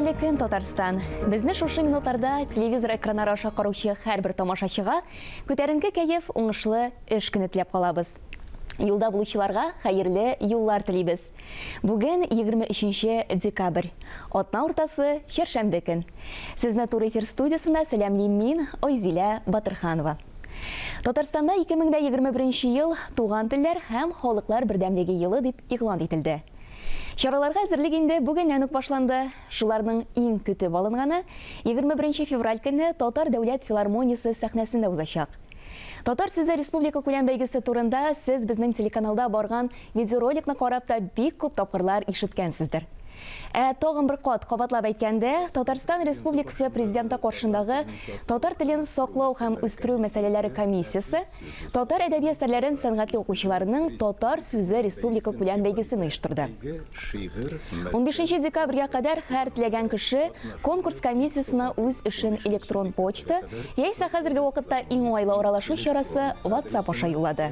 Хәерле көн, Татарстан! Безне шушы минутларда телевизор экраннары аша караучы һәрбер тамашачыга күтәренке кәеф, уңышлы эш көне теләп калабыз. Юлда булучыларга хәерле юллар телибез. Бүген 23 декабрь. Атна уртасы, чәршәмбе көн. Сезне туры эфир студиясендә сәламлим мин, Айзилә Батырханова. Татарстанда 2021 ел Туган телләр һәм халыклар бердәмлеге елы дип игълан ителде. Чараларга әзерлек инде бүгеннән үк башланды. Шуларның иң көтеп алынганы 21 февраль көнне Татар дәүләт филармониясе сәхнәсендә узачак. Татар сүзе республикакүләм бәйгесе турында сез безнең телеканалда барган видеороликны карап та бик күп тапкырлар ишеткәнсездер. Ә тагын бер кат кабатлап әйткәндә, Татарстан Республикасы Президенты каршындагы татар телен саклау һәм үстерү мәсьәләләре комиссиясе Татар әдәби әсәрләрен сәнгатьле укучыларның Татар сүзе республикакүләм бәйгесен оештырды. Унбишенче декабрьгә кадәр һәр теләгән кеше конкурс комиссиясенә үз эшен электрон почта, яисә хәзерге вакытта иң уңайлы аралашу чарасы WhatsApp аша юллады.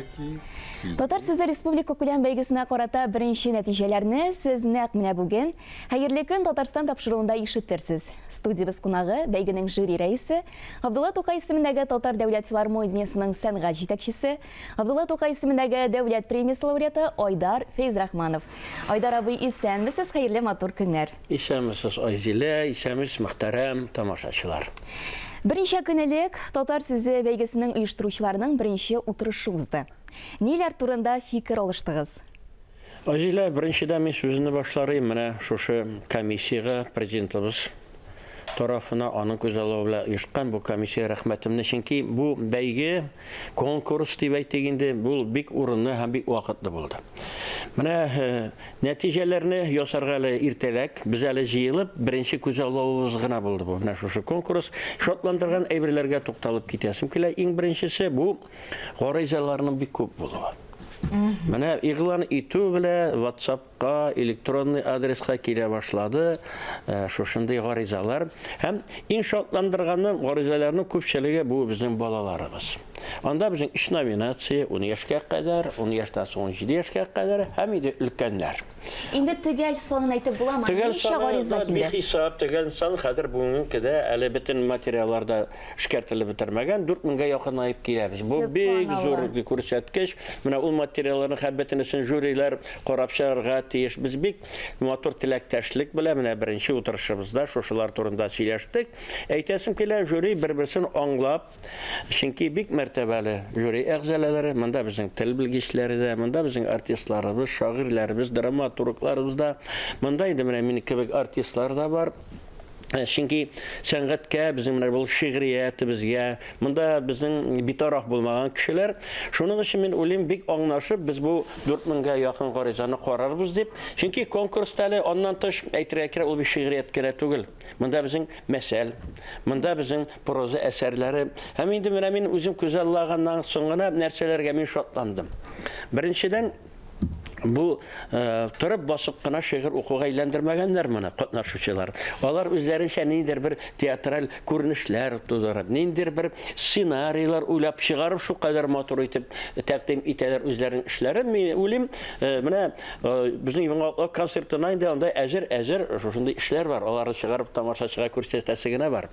Татар сүзе республикакүләм бәйгесенә карата беренче нәтиҗәләрне сез нәкъ менә бүген Хәерле көн, Татарстан тапшыруында ишетерсез. Студиябез кунагы, бәйгенең жюри рәисе, Габдулла Тукай исемендәге Татар дәүләт филармониясенең сәнгать җитәкчесе, Габдулла Тукай исемендәге дәүләт премиясе лауреаты Айдар Фәйзрахманов. Айдар абый, исәнмесез, хәерле матур көннәр. Исәнмесез, Айзилә, исәнмесез, мөхтәрәм тамашачылар. Берничә көн элек Татар сүзе бәйгесенең оештыручыларының беренче утырышы узды. Ниләр турында фикер алыштыгыз? Азилә, беренчедән мин сүземне башларыйм менә шушы комиссиягә, президентыбыз тарафына, аның күзаллавы белән оешкан бу комиссиягә рәхмәтемне, чөнки бу бәйге, конкурс дип әйтик инде, бу бик урынлы һәм бик вакытлы булды. Менә э, нәтиҗәләрне ясарга әле иртәрәк, без әле җыелып, беренче күзаллавыбыз гына булды бу. Менә шушы конкурс шатландырган әйберләргә тукталып китәсем килә. Иң беренчесе бу гаризаларның бик күп булуы. Менә игълан итү белә WhatsApp-ка, электронный адреска килә башлады э, шушындый гаризалар. Һәм иң шатландырганы гаризаларның күпчелеге бу безнең балаларыбыз. Анда безнең өч номинация, 10 яшькә кадәр, 10 яшьтән соң 17 яшькә кадәр һәм инде өлкәннәр. Инде төгәл санын әйтеп буламы? Төгәл Ничә саны гариза да килде? бихисап, төгәл сан хәзер бүгенге көндә әле бөтен материаллар да эшкәртелеп бетермәгән, 4000гә якынаеп киләбез. Бу бик зур Сөбханалла. күрсәткеч. Менә ул материалларның һәр бөтенесен жюрилар карап чыгарга тиеш. Без бик матур теләктәшлек белән менә беренче утырышыбызда шушылар турында сөйләштек. Әйтәсем килә, жюри бер-берсен аңлап, Чөнки бик мәртәбәле жюри әгъзалары, монда безнең тел белгечләре дә, монда безнең артистларыбыз, шагыйрьләребез, драматургларыбыз да, монда инде менә минем кебек артистлар да бар. Э, чөнки сәнгатькә, безнең менә бу шигъриятебезгә, монда безнең битараф булмаган кешеләр. Шуның өчен мин уйлыйм, бик аңлашып, без бу 4000гә якын гаризаны карарбыз дип. Чөнки конкурста әле аннан тыш әйтергә кирәк, ул бит шигърият кенә түгел. Монда безнең мәсәл, монда безнең проза әсәрләре. Һәм инде менә мин үзем күзаллаганнан соң гына нәрсәләргә мин шатландым. Беренчедән, бу э, торып басып кына шигырь укуга әйләндермәгәннәр моны катнашучылар. Алар үзләренчә ниндидер бер театраль күренешләр тудырып, ниндидер бер сценарийлар уйлап чыгарып, шулкадәр матур итеп тәкъдим итәләр үзләренең эшләрен. Мин уйлыйм, э, менә э, безнең яңа концертына инде анда әзер-әзер шушындый эшләр бар. Аларны чыгарып тамашачыга күрсәтәсе генә бар.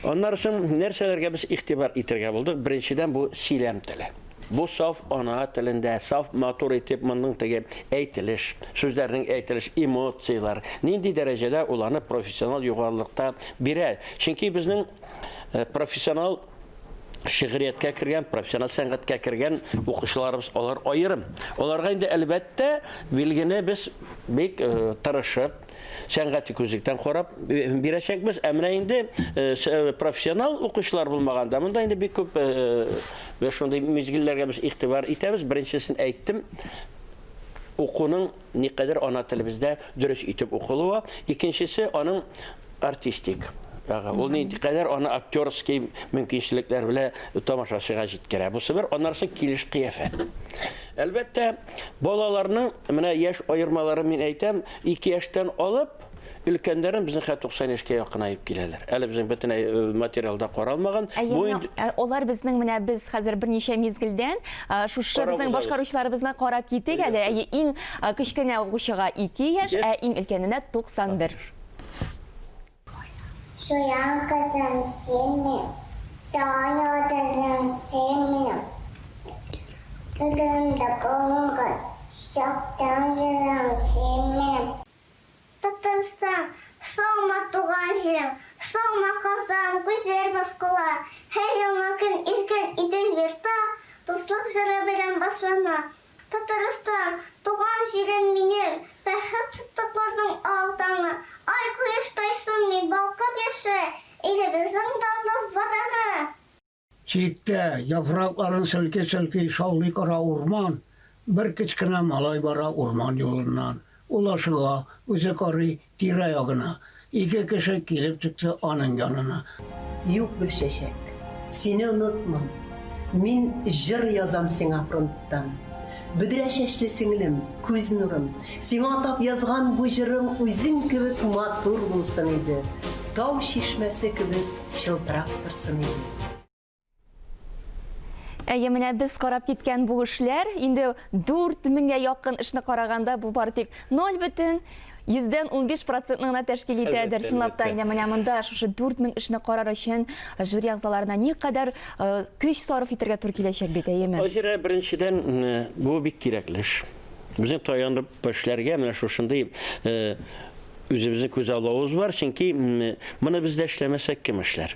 Аннары соң нәрсәләргә без игътибар итәргә булдык? Беренчедән бу сөйләм теле. Бу саф ана телендә, саф матур итеп моның теге әйтелеш, сүзләрнең әйтелеш, эмоцияләр, нинди дәрәҗәдә ул аны профессионал югарылыкта бирә. Чөнки безнең э, профессионал шигърияткә кергән, профессионал сәнгатькә кергән укучыларыбыз алар аерым. Аларга инде әлбәттә билгене без бик э, тырышып, сәнгати күзлектән карап э, бирәчәкбез. Ә менә инде э, э, профессионал укучылар булмаганда, монда инде бик күп шундый мизгелләргә без игътибар итәбез. Беренчесен әйттем, укуның никадәр ана телебездә дөрес итеп укылуы, икенчесе аның артистик ягы. Ул никадәр аны актерский мөмкинчелекләр белән тамашачыга җиткерә. Бусы бер, аннан соң килеш кыяфәт. Әлбәттә, балаларның менә яшь аермаларын мин әйтәм, 2 яшьтән алып, өлкәннәрен безнең хәтта 90 яшькә якынаеп киләләр. Әле безнең бөтенләй э, материалда каралмаган. Ә Бу ягъни, инде ә, алар безнең менә без хәзер берничә мизгелдән ә, шушы Карап безнең узабыз. башкаручыларыбызны карап китик әле. Әйе, иң ә, кечкенә укучыга 2 яшь, Яшь. ә иң өлкәненә 91. Чуян кызым син минем, Таң йолдызым син минем. Гөлемдә калынган, Чактан җырым син минем. Татарстан, саумы, туган җирем, Саумы, Казан, гүзәл башкала. Һәр яңа көн иркен Идел йорта, Дуслык җыры белән башлана. Татарстан, туган җирем минем, Бәхет шатлыкларның ал таңы. Ай кояштай сүнми, балкып яшә, Илебезнең данлы Ватаны! Читтә, яфракларын селки-селки, шаулый кара урман. Бер кечкенә малай бара урман юлыннан. Ул ашыга, үзе карый тирә-ягына. Ике кеше килеп чыкты аның янына. Юк, Гөлчәчәк, сине онытмам. Мин җыр язам сиңа фронттан. Бөдрә чәчле сеңлем, күз нурым, сиңа атап язган бу җырым үзең кебек матур булсын иде, тау чишмәсе кебек чылтырап торсын иде. Әйе, менә без карап киткән бу эшләр, инде 4000гә якын эшне караганда, бу бары тик 0,15 процентны гына тәшкил итәдер. Чынлап та, инде менә монда шушы 4000 эшне карар өчен жюри әгъзаларына никадәр э, көч сарыф итәргә туры киләчәк бит, әйеме? Айзирә, беренчедән, бу бик кирәкле эш. Безнең таянып эшләргә менә шушындый э, Үзебезнең күз алуыбыз бар, чөнки моны без дә эшләмәсәк, кем эшләр?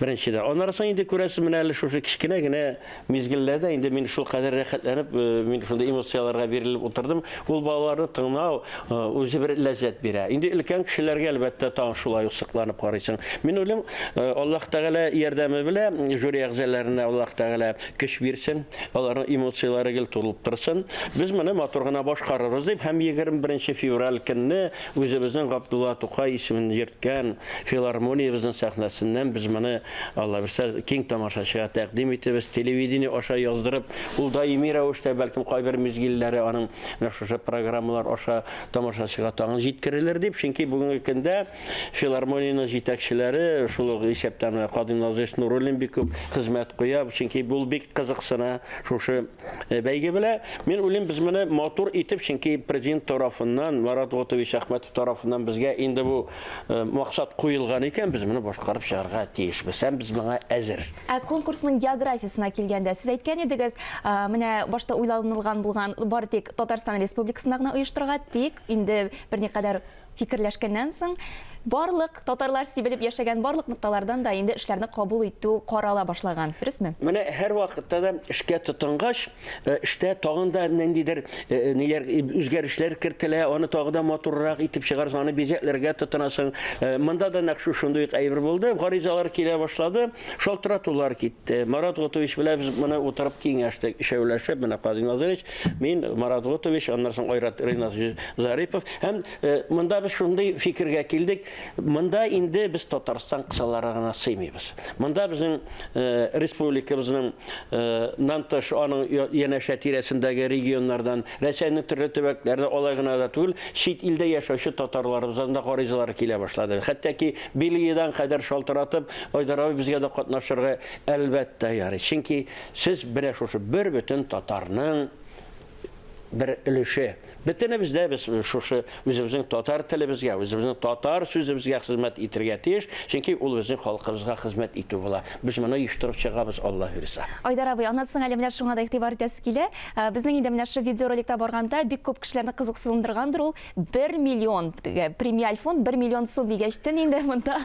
Беренчедән. Аннары соң инде күрәсез, менә әле шушы кечкенә генә мизгелләрдә инде мин шул кадәр рәхәтләнеп, э, мин шундый эмоцияләргә бирелеп утырдым. Ул балаларны тыңлау э, үзе бер ләззәт бирә. Инде өлкән кешеләргә әлбәттә тагын шулай ук сокланып карыйсың. Мин уйлыйм, э, Аллаһ Тәгалә ярдәме белән жюри әгъзаларына Аллаһ Тәгалә көч бирсен, аларның эмоцияләре гел тулып торсын. Без моны матур гына башкарырбыз дип һәм 21 февраль көнне үзебезнең Габдулла Тукай исемен йөрткән филармониябезнең сәхнәсеннән без моны, Алла бирсә, киң тамашачыга тәкъдим итебез. Телевидение аша яздырып, ул даими рәвештә, бәлкем, кайбер мизгелләре аның менә шушы программалар аша тамашачыга тагын җиткерелер дип, чөнки бүгенге көндә Филармониянең җитәкчеләре, шул ук исәптән менә Кадыйм Назыйрович Нуруллин бик күп хезмәт куя, чөнки ул бик кызыксына шушы э, бәйге белән. Мин уйлыйм, без моны матур итеп, чөнки президент тарафыннан, Марат Готович Әхмәтов тарафыннан безгә инде бу э, максат куелган икән, без моны башкарып чыгарга тиешбез һәм без моңа әзер. Ә конкурсның географиясенә килгәндә, сез әйткән идегез, э, менә башта уйланылган булган бары тик Татарстан Республикасында гына оештырырга, тик инде берникадәр Фикерләшкәннән соң, барлык татарлар сибелеп яшәгән барлык нокталардан да инде эшләрне кабул итү карала башлаган, дөресме? Менә һәрвакытта да эшкә тотынгач, э, эштә тагын да ниндидер э, ниләр э, үзгәрешләр кертелә, аны тагы да матуррак итеп чыгарасың, аны бизәкләргә тотынасың. Монда да нәкъ шушындый ук әйбер булды. Гаризалар килә башлады, шалтыратулар китте. Марат Готович белән без моны утырып киңәштек, өчәүләшеп, менә Кадыйр Назырович, мин, Марат Готович, аннан соң Айрат Ринатович Зарипов һәм Э, монда без шундый фикергә килдек, монда инде без Татарстан кысаларына гына сыймыйбыз. Монда безнең э, республикабызның э, нан тыш аның янәшә тирәсендәге регионнардан, Рәсәйнең төрле төбәкләренә алай гына да түгел, чит илдә яшәүче татарларыбыздан да гаризалар килә башлады. Хәтта ки Бельгиядән кадәр шалтыратып, Айдар абый безгә дә катнашырга әлбәттә ярый. Чөнки сез менә шушы бер бөтен татарның бер өлеше. Бөтенебез дә без шушы үзебезнең татар телебезгә, үзебезнең татар сүзебезгә хезмәт итергә тиеш, чөнки ул безнең халкыбызга хезмәт итү була. Без моны оештырып чыгабыз, Алла бирса. Айдар абый, аннан соң әле менә шуңа да игътибар итәсе килә. Э, безнең инде менә шушы видеороликта барганда бик күп кешеләрне кызыксындыргандыр ул 1 миллион э, премиаль фонд 1 миллион сум дигәчтен инде монда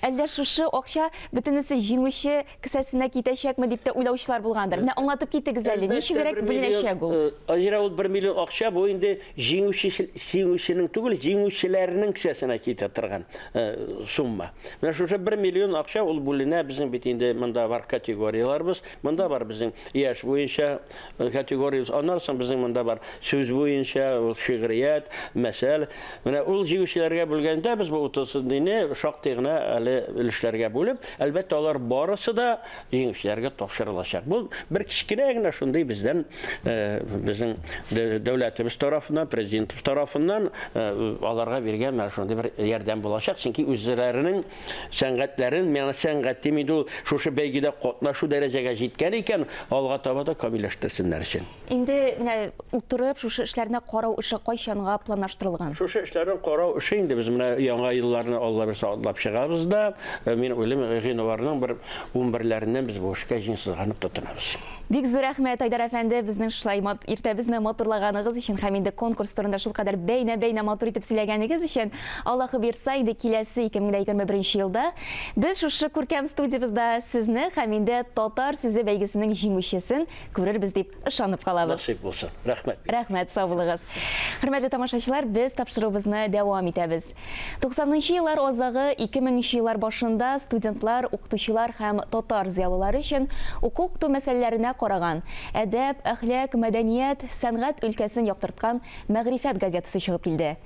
әллә шушы акча бөтенесе җиңүче кесәсенә китәчәкме дип тә уйлаучылар булгандыр. Менә аңлатып китегез әле, ничегрәк бүленәчәк ул? Э, Азира, ул 1 миллион акча бу инде җиңүче җиңүченең түгел, җиңүчеләрнең кесәсенә китә торган э, сумма. Менә шушы 1 миллион акча ул бүленә, безнең бит инде монда бар категорияләрбез, монда бар безнең яшь буенча э, категориябез, аннан соң безнең монда бар сүз буенча, ул шигърият, мәсәл. Менә ул җиңүчеләргә бүлгәндә без бу 30 дине шактый гына әле өлешләргә бүлеп, Әлбәттә, алар барысы да җиңүчеләргә тапшырылачак. Бу бер кечкенә генә шундый бездән э, безнең дәүләтебез тарафыннан, президент тарафыннан аларга биргән менә шундый бер ярдәм булачак. Чөнки үзләренең сәнгатьләрен, миңа сәнгать дим инде ул, шушы бәйгедә катнашу дәрәҗәгә җиткән икән, алга таба да камилләштерсеннәр өчен. Инде менә утырып шушы эшләрне карау эше кайчанга планлаштырылган? Шушы эшләрне карау эше инде без менә яңа елларны Алла бирсә атлап чыгабыз да, мин уйлыйм, гыйнварның бер унберләреннән без бу эшкә җиң сызганып тотынабыз. Бик зур рәхмәт, Айдар әфәнде, безнең шулай иртәбезне матурлаганыгыз өчен һәм инде конкурс турында шулкадәр бәйнә-бәйнә матур итеп сөйләгәнегез өчен. Аллаһы боерса, инде киләсе 2021 елда без шушы күркәм студиябездә сезне һәм инде Татар сүзе бәйгесенең җиңүчесен күрербез дип ышанып калабыз. Насыйп булсын. Рәхмәт. Рәхмәт, сау булыгыз. Хөрмәтле тамашачылар, без тапшыруыбызны дәвам итәбез. 90 нчы еллар азагы, 2000 нче еллар башында студентлар, укытучылар һәм татар зыялылары өчен уку-укыту мәсьәләләренә караган, әдәп, әхлак, мәдәният, сәнгать өлкәсен яктырткан Мәгърифәт газетасы чыгып килде.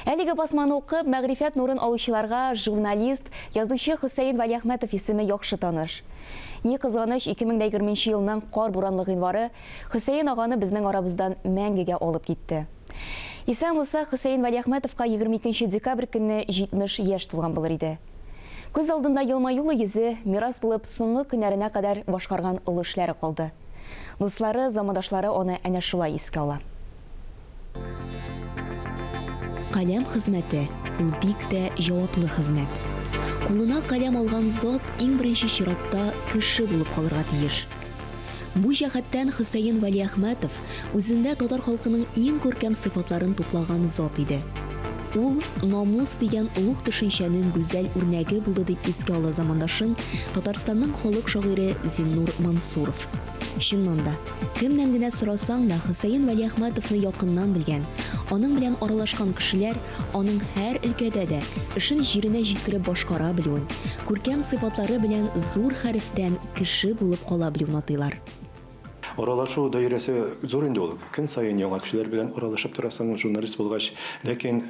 Әлеге басманы укып, мәгърифәт нурын алучыларга журналист, язучы Хөсәен Вәлиәхмәтов исеме яхшы таныш. Ни кызганыч, 2020 нче елның кар-буранлы гыйнвары Хөсәен аганы безнең арабыздан мәңгегә алып китте. Исән булса, Хөсәен Вәлиәхмәтовка 22 нче декабрь көнне 70 яшь тулган булыр иде. Күз алдында елмаюлы йөзе, мирас булып соңгы көннәренә кадәр башкарган олы эшләре калды. Дуслары, замандашлары аны әнә шулай искә ала. Каләм хезмәте, ул бик тә җаваплы хезмәт. Кулына каләм алган зат иң беренче чиратта кеше булып калырга тиеш. Бу җәһәттән Хөсәен Вәлиәхмәтов үзендә татар халкының иң күркәм сыйфатларын туплаган зат иде. Ул намус дигән олуг төшенчәнең гүзәл үрнәге булды, дип искә ала замандашын Татарстанның халык шагыйре Зиннур Мансуров. Чыннан да, кемнән генә сорасаң да, Хөсәен Вәлиәхмәтовны якыннан белгән, аның белән аралашкан кешеләр аның һәр өлкәдә дә эшен җиренә җиткереп башкара белүен, күркәм сыйфатлары белән зур хәрефтән кеше булып кала белүен атыйлар. Аралашу даирәсе зур инде ул. Көн саен яңа кешеләр белән аралашып торасың, журналист булгач. Ләкин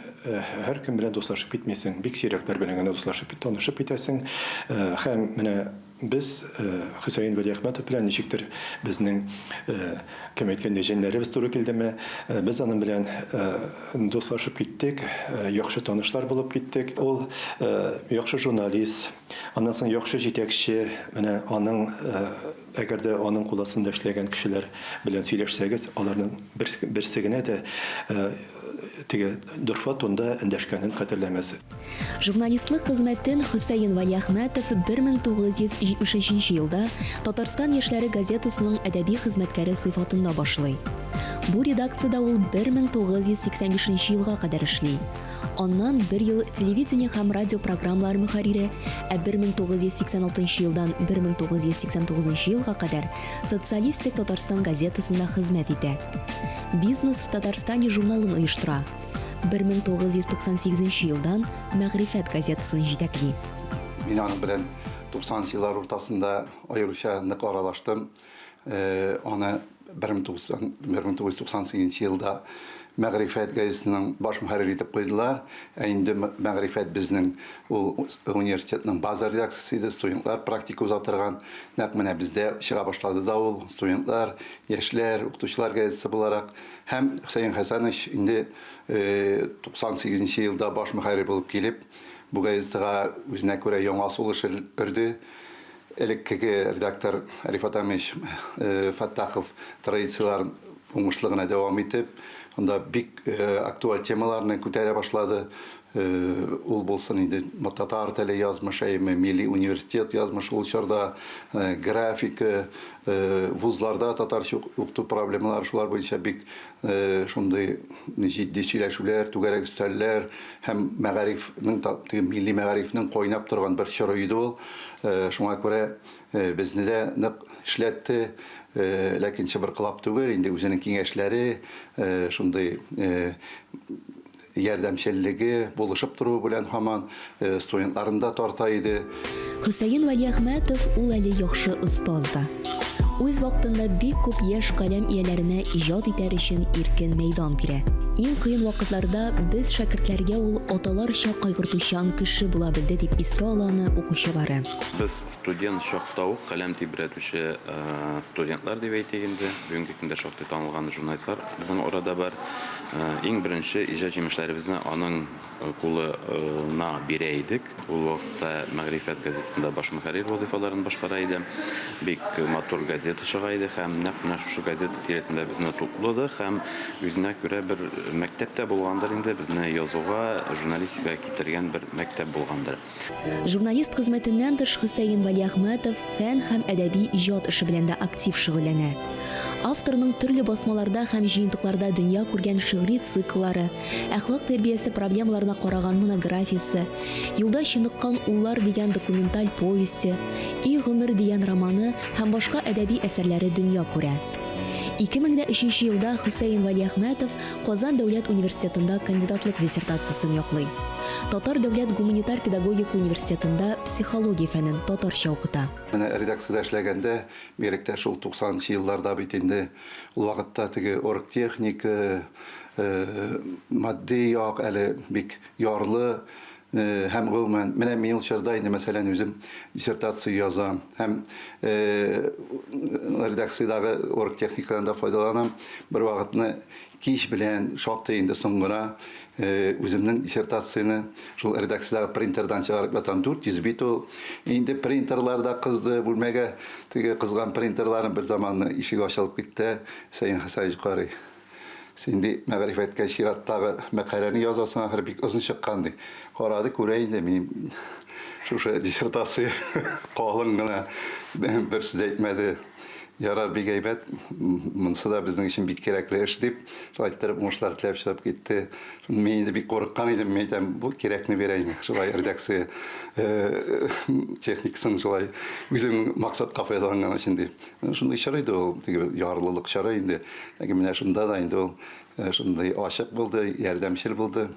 һәркем белән дуслашып китмисең. Бик сирәкләр белән генә дуслашып, танышып китәсең. Һәм менә Без Хөсәен Вәлиәхмәтов белән ничектер безнең, кем әйткәндәй, җеннәребез туры килдеме, без аның белән дуслашып киттек, яхшы танышлар булып киттек. Ул яхшы журналист, аннан соң яхшы җитәкче. Менә аның, әгәр дә аның кул астында эшләгән кешеләр белән сөйләшсәгез, аларның берсе генә дә теге дорфа тонда эндәшкәнен хәтерләмәс. Журналистлык хезмәтен Хөсәен Вәлиәхмәтов 1973 елда Татарстан яшьләре газетасының әдәби хезмәткәре сыйфатында башлый. Бу редакциядә ул 1985 елга кадәр эшли. Аннан бер ел телевидение һәм радио программалар мөхәррире, ә 1986 елдан 1989 елга кадәр Социалистик Татарстан газетасында хезмәт итә. Бизнес в Татарстане журналын оештыра. 1998 елдан Мәгърифәт газетасын җитәкли. Мин аның белән 90 нчы еллар уртасында аеруча нык аралаштым. Аны 1998 елда Мәгърифәт газетасының баш мөхәррире итеп куйдылар. Ә инде Мәгърифәт безнең ул университетның база редакциясе иде, студентлар практика уза торган. Нәкъ менә бездә чыга башлады да ул, студентлар, яшьләр, укытучылар газетасы буларак. Һәм Хөсәен Хәсәнович инде 98 нче елда баш мөхәррир булып килеп, бу газетага үзенә күрә яңа сулыш өрде. Элеккеге редактор Рифат Амич Фәттахов традицияләрен уңышлы гына дәвам итеп, анда бик актуаль темаларны күтәрә башлады. Ул булсын инде татар теле язмышы, әйме, милли университет язмышы ул чорда, графика, вузларда татарча укыту проблемалары, шулар буенча бик шундый җитди сөйләшүләр, түгәрәк өстәлләр һәм мәгарифнең, милли мәгарифнең кайнап торган бер чоры иде ул. Шуңа күрә безне дә нык эшләтте, ләкин чыбыркылап түгел, инде үзенең киңәшләре, шундый ярдәмчеллеге, булышып торуы белән һаман студентларын да тарта иде. Хөсәен Вәлиәхмәтов ул әле яхшы остаз да. Үз вакытында бик күп яшь каләм ияләренә иҗат итәр өчен иркен мәйдан бирә. Иң кыен вакытларда без шәкертләргә ул аталарча кайгыртучан кеше була белде, дип искә ала аны укучылары. Без студент чакта ук каләм тибрәтүче студентлар дип әйтик инде. Бүгенге көндә шактый танылган журналистлар безнең арада бар. Иң беренче иҗат җимешләребезне аның кулына бирә идек. Ул вакытта Мәгърифәт газетасында баш мөхәррир вазыйфаларын башкара иде. Бик матур газета чыга иде һәм нәкъ менә шушы газета тирәсендә безне туплады һәм үзенә күрә бер мәктәп тә булгандыр инде, безне язуга, журналистикага китергән бер мәктәп булгандыр. Журналист хезмәтеннән тыш Хөсәен Вәлиәхмәтов фән һәм әдәби иҗат эше белән дә актив шөгыльләнә. Авторның төрле басмаларда һәм җыентыкларда дөнья күргән шигъри цикллары, Әхлак тәрбиясе проблемаларына караган монографиясе, Юлда чыныккан уллар дигән документаль повесте, И гомер дигән романы һәм башка әдәби әсәрләре дөнья күрә. 2003 елда Хөсәен Вәлиәхмәтов Казан дәүләт университетында кандидатлык диссертациясен яклый. Татар дәүләт гуманитар-педагогика университетында психология фәнен татарча укыта. Менә редакциядә эшләгәндә, бигрәк тә шул 90 нчы елларда бит инде, ул вакытта теге оргтехника, матди як әле бик ярлы һәм гомумән, менә мин ул чорда инде, мәсәлән, үзем диссертация язам һәм редакциядәге оргтехникадан да файдаланам. Бер вакытны кич белән шактый инде соң гына үземнең диссертацияне шул редакциядәге принтердан чыгарып ятам. 400 бит ул. Инде принтерлар да кызды, бүлмәгә теге кызган принтерларны бер заманны ишек ачылып китте. Хөсәен Хәсәнович карый. Син, ди, мәгърифәткә чираттагы мәкаләне язасың, ахры, бик озын чыккан, ди. Карады, күрә инде, мин шушы диссертация калын гына бер сүз әйтмәде. Ярар, бик әйбәт, монысы да безнең өчен бик кирәкле эш, дип, шулай иттереп уңышлар теләп чыгып китте. Мин инде бик курыккан идем, мин әйтәм, бу кирәкне бирә инде, шулай редакция техникасын шулай үзем максатка файдаланган өчен дип. Шундый чор иде ул, теге ярлылык чоры инде. Ләкин менә шунда да инде ул шундый ачык булды, ярдәмчел булды.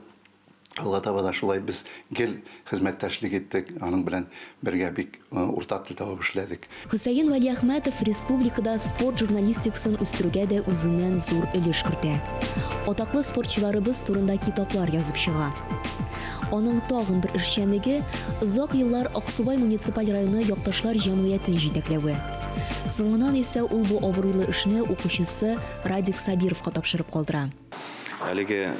Алга таба да шулай без гел хезмәттәшлек иттек, аның белән бергә бик уртак тел табып эшләдек. Хөсәен Вәлиәхмәтов республикада спорт журналистикасын үстерүгә дә үзеннән зур өлеш кертә. Атаклы спортчыларыбыз турында китаплар язып чыга. Аның тагын бер эшчәнлеге, озак еллар Аксубай муниципаль районы якташлар җәмгыятен җитәкләве. Соңыннан исә ул бу абруйлы эшне укучысы Радик Сабировка тапшырып калдыра. Әлеге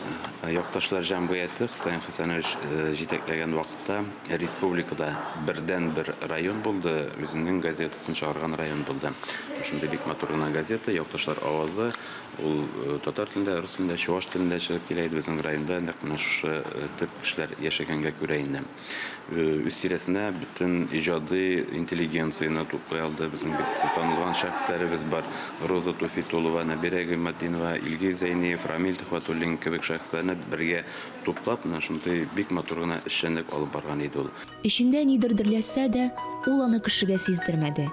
якташлар җәмгыяте Хөсәен Хәсәнович җитәкләгән вакытта республикада бердәнбер район булды, үзенең газетасын чыгарган район булды. Шундый бик матур гына газета, Якташлар авазы, ул татар телендә, рус телендә, чуваш телендә чыгып килә иде безнең районда, нәкъ менә шушы төп кешеләр яшәгәнгә күрә инде. Үз тирәсенә бөтен иҗади интеллигенцияне туплый алды. Безнең бит танылган шәхесләребез бар. Роза Туфитулова, Нәбирә Гыйматдинова, Илгиз Зәйниев, Рамил Төхвәтуллин кебек шәхесләрне бергә туплап, менә шундый бик матур гына эшчәнлек алып барган иде ул. Эчендә нидер дөрләсә дә, ул аны кешегә сиздермәде.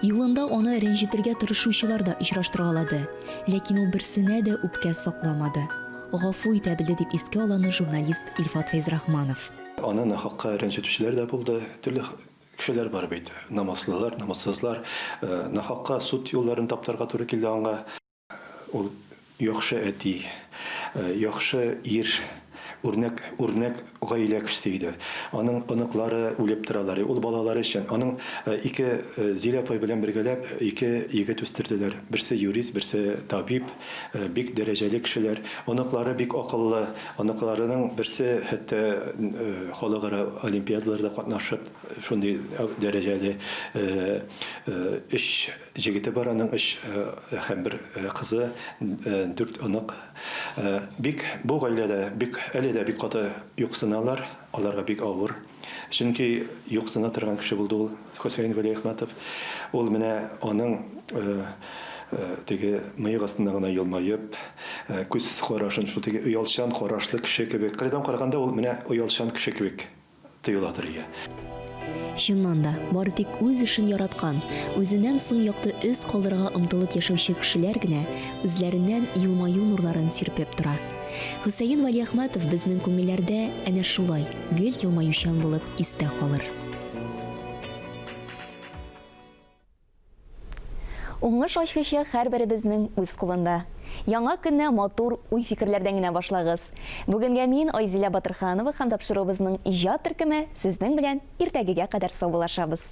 Юлында аны рәнҗетергә тырышучылар да очраштыргалады, ләкин ул берсенә дә үпкә сакламады. Гафу итә белде, дип искә ала аны журналист Илфат Фәйзрахманов. Аны нахакка рәнҗетүчеләр дә булды. Төрле кешеләр бар бит, намуслылар, намуссызлар. Нахакка суд юлларын таптарга туры килде аңа. Ул яхшы әти, яхшы ир, үрнәк, үрнәк гаилә кешесе иде. Аның оныклары үлеп торалар, ул балалары өчен. Аның ике Зилә апай белән бергәләп ике егет үстерделәр. Берсе юрист, берсе табиб. Бик дәрәҗәле кешеләр. Оныклары бик акыллы. Оныкларының берсе хәтта халыкара олимпиадаларда катнашып, шундый дәрәҗәле өч җегете бар аның, өч һәм бер кызы, дүрт онык. Бик бу гаиләдә бик әле дә бик каты юксыналар, аларга бик авыр. Чөнки юксына торган кеше булды ул Хөсәен Вәлиәхмәтов. Ул менә аның теге мыек астында гына елмаеп, күз карашын шул теге оялчан карашлы кеше кебек. Кырыйдан караганда ул менә оялчан кеше кебек тоеладыр ия. Чыннан да, бары тик үз эшен яраткан, үзеннән соң якты эз калдырырга омтылып яшәүче кешеләр генә үзләреннән елмаю нурларын сирпеп тора. Хөсәен Вәлиәхмәтов безнең күңелләрдә әнә шулай, гел елмаючан булып истә калыр. Уңыш ачкычы һәрберебезнең үз кулында. Яңа көнне матур уй-фикерләрдән генә башлагыз. Бүгенгә мин, Айзилә Батырханова һәм тапшыруыбызның иҗат төркеме сезнең белән иртәгегә кадәр саубуллашабыз.